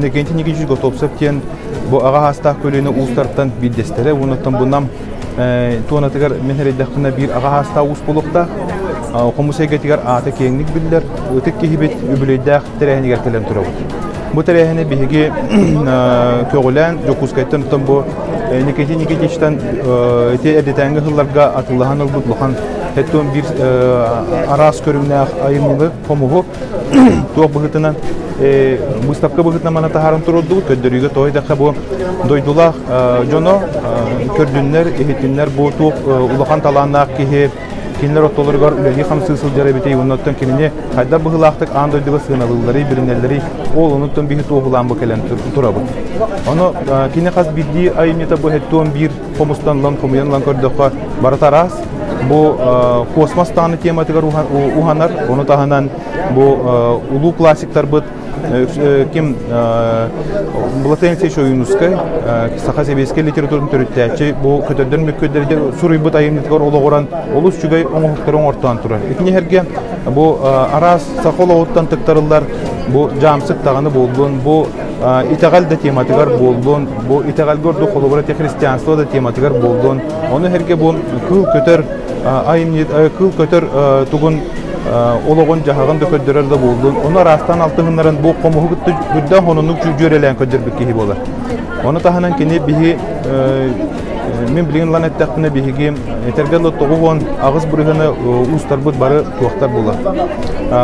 Иннокентий Никитич Готовцев диэн бу аҕа саастаах көлүөнэ уустартан биирдэстэрэ. Уонуттан бу Нам туонатыгар мин эрэйдэхпинэ биир аҕа саастаах уус буолуохтаах. Хомус эйгэтигэр аата киэҥник биллэр, ытык киһибит үбүлүөйдээх тэрээһинигэр кэлэн турабыт. Бу тэрээһини биһиги көҕүлээн Дьокуускайтан оттон бу Никитин Никитичтан ити эрдэтээҥҥи сылларга атыылаһан ылбыт улахан 71 араас көрүҥнээх айымньыны хомуһу туох быһыытынан выставка быһыытынан маны таһааран туруордубут. Көрдөрүүгэ тоҕо диэтэххэ бу дойдулаах дьоно көрдүннэр, иһиттиннэр бу туох улахан талааннаах киһи кинилэр ортолоругар үлэлии-хамсыы сылдьар эбитий уонна оттон кинини хайдах быһыылаахтык аан дойдуга сыаналыылларый, билинэллэрий, ол онуттан биһи туоһулаан бу кэлэн турабыт. Ону кини хас биирдии айымньыта бу һэттуон биир хомустан ылан хомуйан ылан көрдөххө барыта араас. Бу космос даҕаны тематыгар уһанар, ону таһынан бу улуу классиктарбыт ким Платон Алексеевич Ойуунускай саха сэбиэскэй литературатын төрүттээччи бу көтөрдөр мөккүөрдэргэ суруйбут айымньытыгар олоҕуран олус үчүгэй оҥоһуктары оҥортоон турар. Итини сэргэ бу араас саха олоҕуттан тыктарыллар бу дьаамсык даҕаны буоллун, бу итэҕэл да тематыгар буоллун, бу итэҕэлгэ ордук холобура христианство да тематыгар буоллун, ону сэргэ бу кыыл көтөр айымньы кыыл көтөр тугун олоҕун-дьаһаҕын да көрдөрөр да буоллун, ону араастаан алтыһыннаран бу хомуһу кытта үрдээх онуннук дьүөрэлээн көрдөрбүт киһи буолар. Ону таһынан кини биһи мин билигин ылан эттэхпинэ биһиги этэргэ дылы 98 бырыһыаны уустарбыт бары туохтар буолар.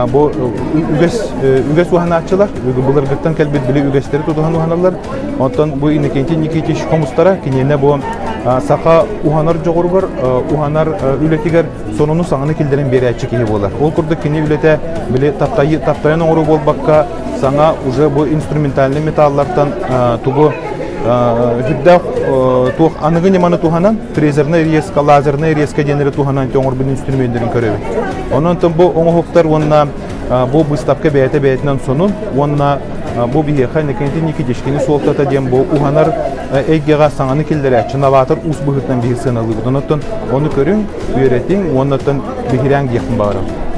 Бу үгэс үгэс уһанааччылар былыргыттан кэлбит били үгэстэри тутуһан уһаналлар. Оттон бу Иннокентий Никитич хомустара киниэнэ бу саха уһанар дьоҕуругар, уһанар үлэтигэр сонуну саҥаны киллэрэн биэрээччи киһи буолар. Ол курдук кини үлэтэ били таптайан оҥоруу буолбакка, саҥа уже бу инструментальный металлартан тугу үрдээх туох аныгы ньыманы туһанан фрезерная резка, лазерная резка диэннэри туһанан оҥорбут инструменнэрин көрөбүт. Онон бу оҥоһуктар уонна бу быыстапка бэйэтэ бэйэтинэн сонун уонна бу биһиэхэ Иннокентий Никитичкини суолтата диэн бу уһанар эйгэҕэ саҥаны киллэрээччи новатор уус быһыытынан биһиги сыаналыыбыт. Онон ону көрүҥ, үөрэтиҥ уонна оттон биһирээҥ диэхпин баҕарабын.